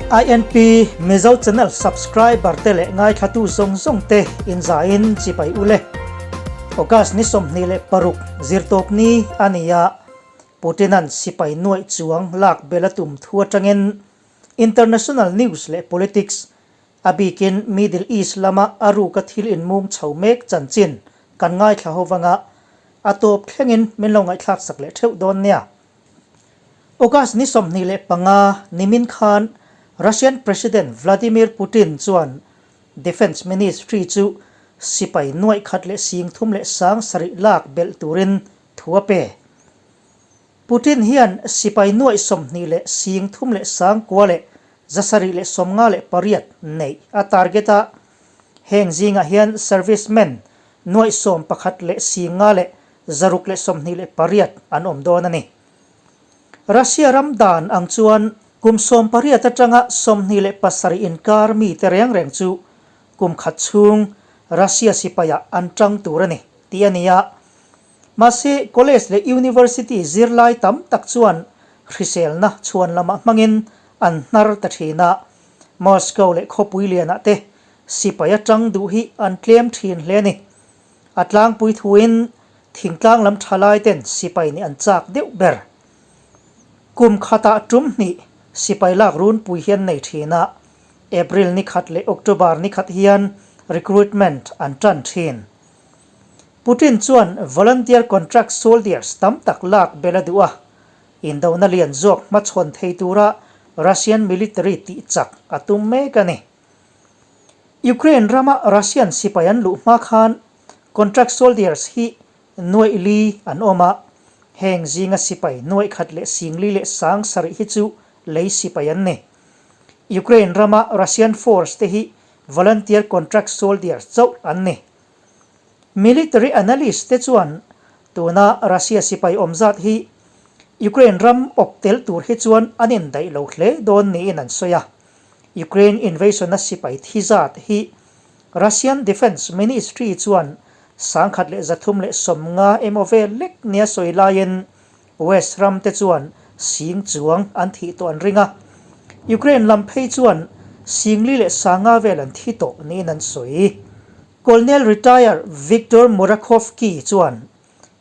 INP Mizo Channel subscriber te leh ngaithlatu zawng zawng te inzaiin chipai ule. August ni 26 zirtawp ni a ni a, Putin-a'n sipai nuaih chuang lak bel a tum thu atangin international news leh politics, a bikin Middle East lama a ruka thil inmung chho mek chanchin kan ngaithla ho vanga a tawp thlengin min lo ngaihthlak sak leh theuh dawn nia. August ni 25 nimin khan Russian President Vladimir Putin chuan Defence Ministry chu sipai nuaih khat leh sing thum leh sang sarih lak belh turin thu a pe. Putin hian sipai nuaih 20 leh sing thum leh sang kua leh zasarih leh sawmnga leh pariat neih a target a. Heng zingah hian servicemen nuaih 11 leh sing nga leh zaruk leh 28 an awm dawn a ni. Russia ram dan ang chuan kum 18 atanga 27 inkar mite reng reng chu kum khat chhung Russia sipaiah an tang tur a ni tih a ni a. Mahse, college leh university zirlai tam tak chuan hriselna chhuan lamah hmangin an hnar ta thin a. Moscow leh khawpui lianah te sipai atang duh hi an tlem thin hle a ni. A tlangpui thuin thingtlang lam thalai ten sipai nih an chak deuh ber. Kum khatah tum hnih sipai lak runpui hi an nei thin a, April ni khat leh October ni khat hian recruitment an tan thin. Putin chuan volunteer contract soldiers tam tak lak bel a duh a, indona lian zawk hmachhawn thei tura Russian military tih chak a tum mek a ni. Ukraine rama Russian sipai an luh hma khan contract soldiers hi nuaih li an awm a, heng zinga sipai nuaih khat leh singli leh sang sarih hi chu lei sipai an ni. Ukraine rama Russian force te hi volunteer contract soldiers chauh an ni. Military analyst te chuan tuna Russia sipai awm zat hi Ukraine ram awp tel tur hi chuan an indaih lo hle dawn niin an sawi a. Ukraine invasion-a sipai thi zat hi Russian Defence Ministry chuan 1350 emaw vel lek nia sawi laiin West ram te chuan sing chuang an thih tawh an ring a. Ukraine lam phei chuan singli leh sanga vel an thi tawh niin an sawi. Colonel Retired Viktor Murakhovsky chuan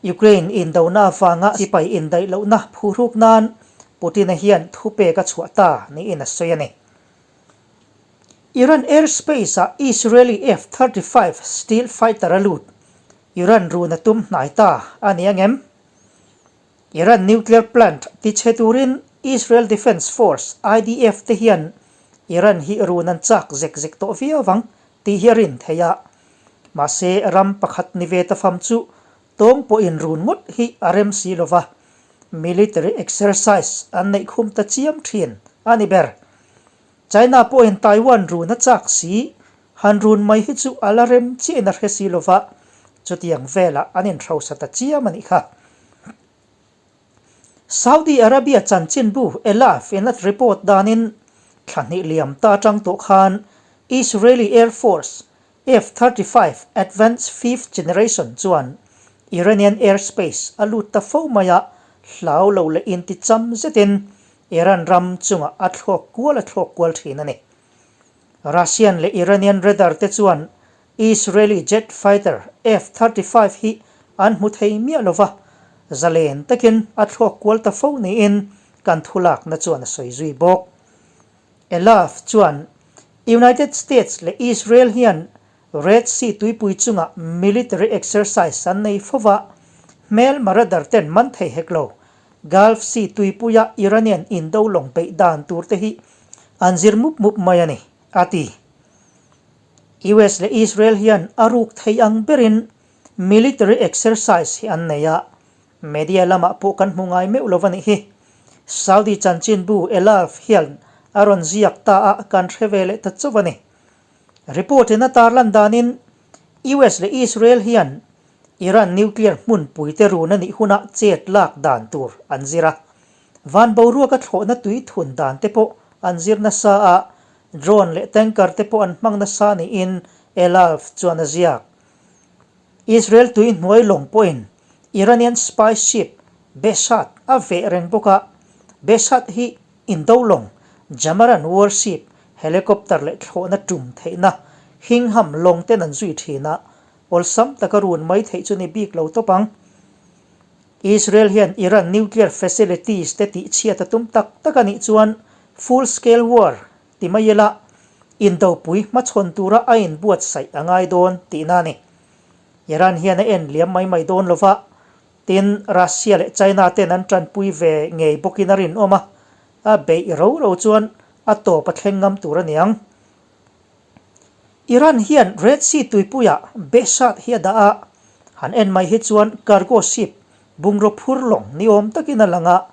Ukraine indona avanga sipai indaih lohna phuhruk nan Putin-a hian thupek a chhuah ta niin a sawi a ni. Iran airspace-ah Israeli F-35 stealth fighter a lut. Iran run a tum hnai ta a ni angem? Iran nuclear plant tichhe turin Israel Defense Force, IDF, te hian Iran hi run an chak zek zek tawh viau ang tih hi a rin theih a. Mahse, ram pakhat ni ve ta fam chu tawng pawhin run ngawt hi a rem si lo va, military exercise an neih khum ta chiam thin a ni ber. China pawhin Taiwan run a chak si, han run mai hi chu a la rem chiahin a hre si lo va, chutiang velah an inhrosa ta chiam a nih kha. Saudi Arabia chanchinbu Elaf in a report danin thla hnih liam ta atang tawh khan Israeli Air Force F-35 Advanced Fifth Generation chuan Iranian airspace a lut ta fo mai a, hlau lo leh inticham zetin Iran ram chungah a thlawk kual a thlawk kual thin a ni. Russian leh Iranian radar te chuan Israeli jet fighter F-35 hi an hmu thei miah lo va, zalen takin a thlawk kual ta fo niin kan thulakna chuan a sawi zui bawk. Elaf chuan United States leh Israel hian Red Sea tuipui chungah military exercise an nei fo va, hmelma radar ten man thei hek lo. Gulf Sea tuipuia Iranian indo lawng beih dan tur te hi an zir mup mup mai a ni, a ti. US leh Israel hian a ruk thei ang berin military exercise hi an nei a, media lamah pawh kan hmu ngai meuh lo a nih hi. Saudi chanchinbu Elaf hian a rawn ziak ta a kan hre ve leh ta chauh a ni. Report in a tarlan danin US leh Israel hian Iran nuclear hmunpui te run a nih hunah chet lak dan tur an zir a. Van boruaka thlawhna tui thun dan te pawh an zir nasa a, drone leh tanker te pawh an hmang nasa niin Elaf chuan a ziak. Israel tui hnuai lawng pawhin Iranian spy ship Behshad a veh reng bawk a, Behshad hi indo lawng Jamaran warship, helicopter leh thlawhna tum theihna Hingham lawng ten an zui thin a, awlsam taka run mai theih chu ni bik lo tawp ang. Israel hian Iran nuclear facilities te tihchhiat a tum tak tak a nih chuan full scale war ti mai ila indopui hmachhawn tura a inbuatsaih a ngai dawn tihna a ni. Iran hian a en liam mai mai dawn lova, tin Russia leh China ten an tanpui ve ngei bawkin a rinawm a, a beih ro ro chuan a tawp a thleng ngam tur a niang. Iran hian Red Sea tuipuiah Behshad hi a dah a, han en mai hi chuan cargo ship bungraw phur lawng ni awm takin a lang a,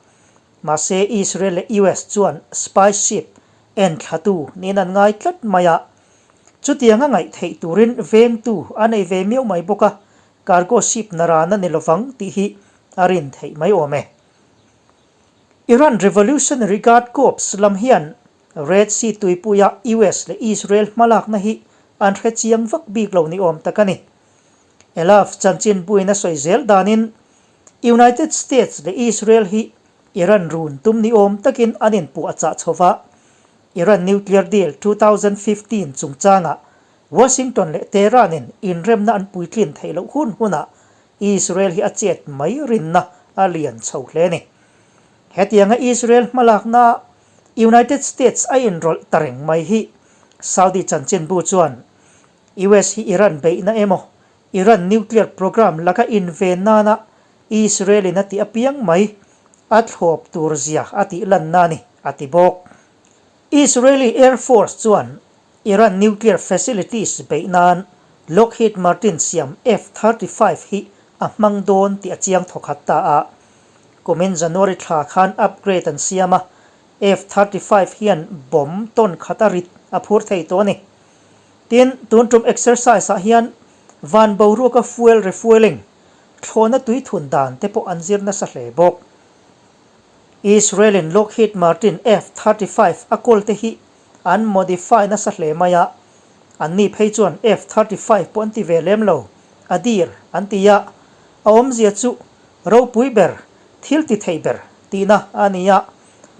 mahse Israel leh US chuan spy ship en thlatu niin an ngai tlat mai a, chutianga ngaih theih turin vengtu a nei ve miau mai bawk a, cargo ship naran a ni lovang tih hi a rin theih mai awm e. Iran Revolutionary Guard Corps lam hian Red Sea tuipuia US leh Israel hmalakna hi an hre chiang vak bik lo ni awm tak a ni. Elaf chanchin buin a sawi zel danin United States leh Israel hi Iran run tum ni awm takin an inpuahchah chho va, Iran nuclear deal 2015 chungchangah Washington leh Tehran-in inremna an puitlin theih loh hun hunah Israel hi a chet mai rinna a lian chho hle a ni. Hetianga Israel hmalakna United States a inrawlh ta reng mai hi Saudi chanchinbu chuan US hi Iran beihna emaw Iran nuclear program laka inven nana Israel in a tih apiang mai a thlawp tur zia a tih lanna a ni, a ti bawk. Israeli Air Force chuan Iran nuclear facilities beih nan Lockheed Martin siam F-35 hi a hmang dawn tih a chiang thawkhat ta a. Kumin January thla khan upgrade an siam a, F-35 hian bomb tawn khat a rit a phur thei tawh a ni. Tin, tun tum exercise ah hian van boruaka fuel refuelling, thlawhna tui thun dan te pawh an zir nasa hle bawk. Israel in Lockheed Martin F-35 a kawl te hi an modify nasa hle mai a, anni phei chuan F-35 pawh an ti ve lem lo, a dir an ti a, a awmzia chu ropui ber, thil ti thei ber tihna a ni a,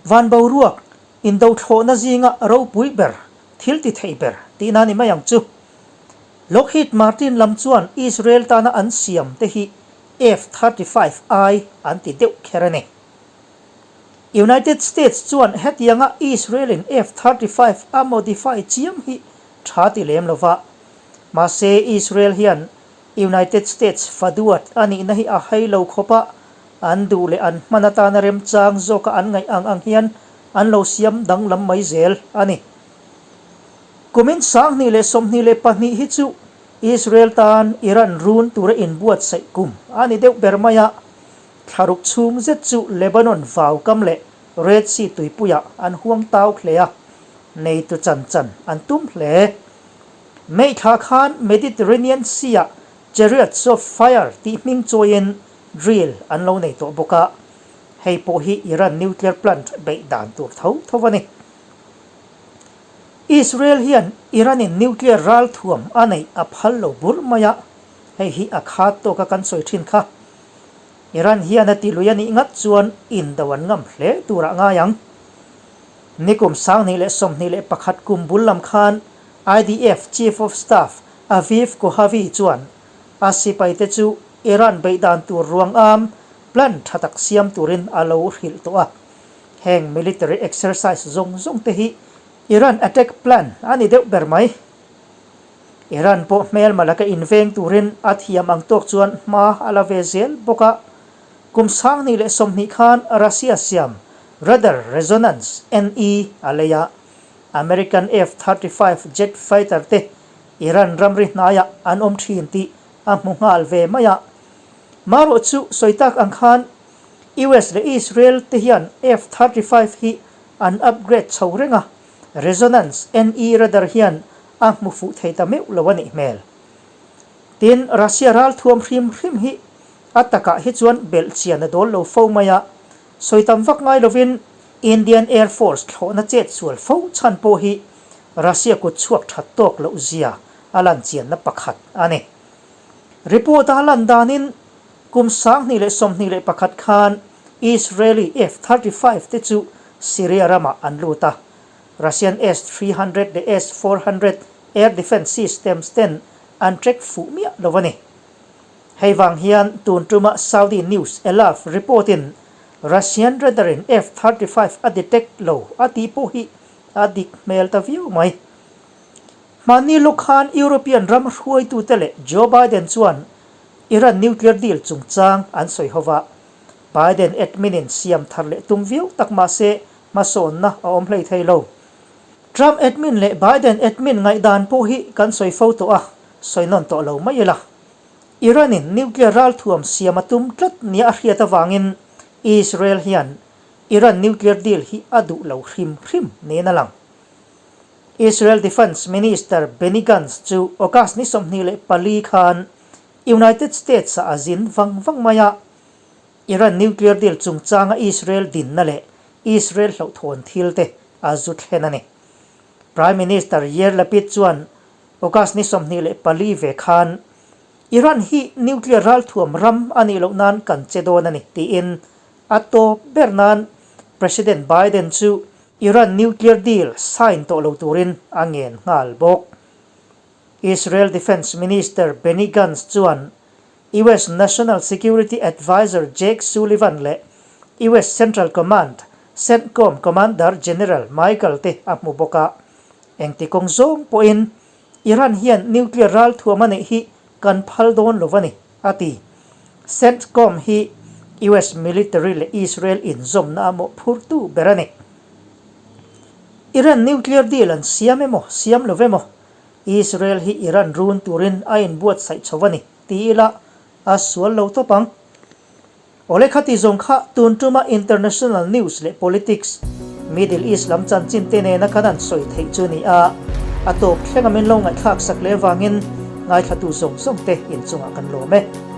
van boruak indothlawhna zinga ropui ber, thil ti thei ber tihna a ni mai ang chu. Lockheed Martin lam chuan Israel tana an siam te hi F-35I an ti deuh kher a ni. United States chuan hetianga Israel-in F-35 a modify chiam hi tha ti lem lo va. Mahse, Israel hian United States faduat a nihna hi a hai lo khawp a, an duh leh an hman atana remchang zawka an ngaih ang ang hian an lo siam danglam mai zel a ni. Kumin 2022 hi chu Israel tan Iran run tura inbuatsaih kum a ni deuh ber mai a, Thlaruk chhung zet chu Lebanon vau kam leh Red Sea tuipuiah an huang tau hle a, neitu chan chan an tum hle. May thla khan Mediterranean Sea-ah Chariots of Fire tih hming chawiin drill an lo nei tawh bawk a, hei pawh hi Iran nuclear plant beih dan tur tho tho a ni. Israel hian Iran-in nuclear ralthuam a neih a phal lo bur mai a, hei hi a khat tawka kan sawi thin kha. Iran hian a ti lui a nih ngat chuan indo an ngam hle turah ngai ang. Nikum 2021 kum bul lam khan IDF Chief of Staff Aviv Kohavi chuan a sipaite chu Iran beih dan tur ruang am plan tha tak siam turin a lo hrilh tawh a. Heng military exercise zawng zawng te hi Iran attack plan a ni deuh ber mai. Iran pawh hmelma laka inveng turin a thiam ang tawk chuan hma a la ve zel bawk a. Kum 2020 khan Russia siam Radar Resonance NE a lei a, American F-35 jet fighter te Iran ramri hnaiah an awm thin tih a hmu nghal ve mai a. Marawh chu sawi tak ang khan US leh Israel te hian F-35 hi an upgrade chho reng a, Resonance NE radar hian a hmu fuh thei ta meuh lo a nih hmel. Tin, Russia ral thuam hrim hrim hi a takah hi chuan belh chian a dawl lo fo mai a, sawi tam vak ngai lovin Indian Air Force thlawhna chet sual fo chhan pawh hi Russia kut chhuak that tawk loh zia a lan chianna pakhat a ni. Report a lan danin kum 2021 khan Israeli F-35 te chu Syria ramah an lut a. Russian S-300 leh S-400 air defence systems ten an track fuh miah lo a ni. Hei vang hian tun tuma Saudi news Elaf report in Russian radar in F-35 a detect lo a tih pawh hi a dik hmel ta viau mai. Hmanni lawk khan European ram hruaitute leh Joe Biden chuan Iran nuclear deal chungchang an sawi ho va, Biden admin in siam thar leh tum viau tak mahse hmasawnna a awm hlei thei lo. Trump admin leh Biden admin ngaihdan pawh hi kan sawi fo tawh a, sawi nawn tawh lo mai ila. Iran in nuclear ralthuam siam a tum tlat nia a hriat avangin Israel hian Iran nuclear deal hi a duh lo hrim hrim niin a lang. Israel Defence Minister Benny Gantz chu August ni 24 khan United States ah a zin vang vang mai a, Iran nuclear deal chungchanga Israel dinna leh Israel hlauhthawn thil te a zu thlen a ni. Prime Minister Yair Lapid chuan August ni 24 ve khan Iran hi nuclear ralthuam ram a nih loh nan kan che dawn a ni tiin a tawp ber nan President Biden chu Iran nuclear deal sign tawh lo turin a ngen nghal bawk. Israel Defence Minister Benny Gantz chuan US National Security Adviser Jake Sullivan leh US Central Command, CENTCOM, Commander General Michael te a hmu bawk a. Engti kawng zawng pawhin Iran hian nuclear ralthuam a neih hi kan phal dawn lo a ni, a ti. CENTCOM hi US military leh Israel inzawmna a mawhphurtu ber a ni. Iran nuclear deal an siam emaw, siam lo emaw, Israel hi Iran run turin a inbuatsaih chho a ni, ti ila a sual lo tawp ang. Awle khati zawng kha tun tuma international news leh politics, Middle East lam chanchin te nena kan an sawi theih chu ni a, a tawp thleng a min lo ngaihthlak sak leh avangin ngaithlatu zawng zawng te inchungah kan lawm e.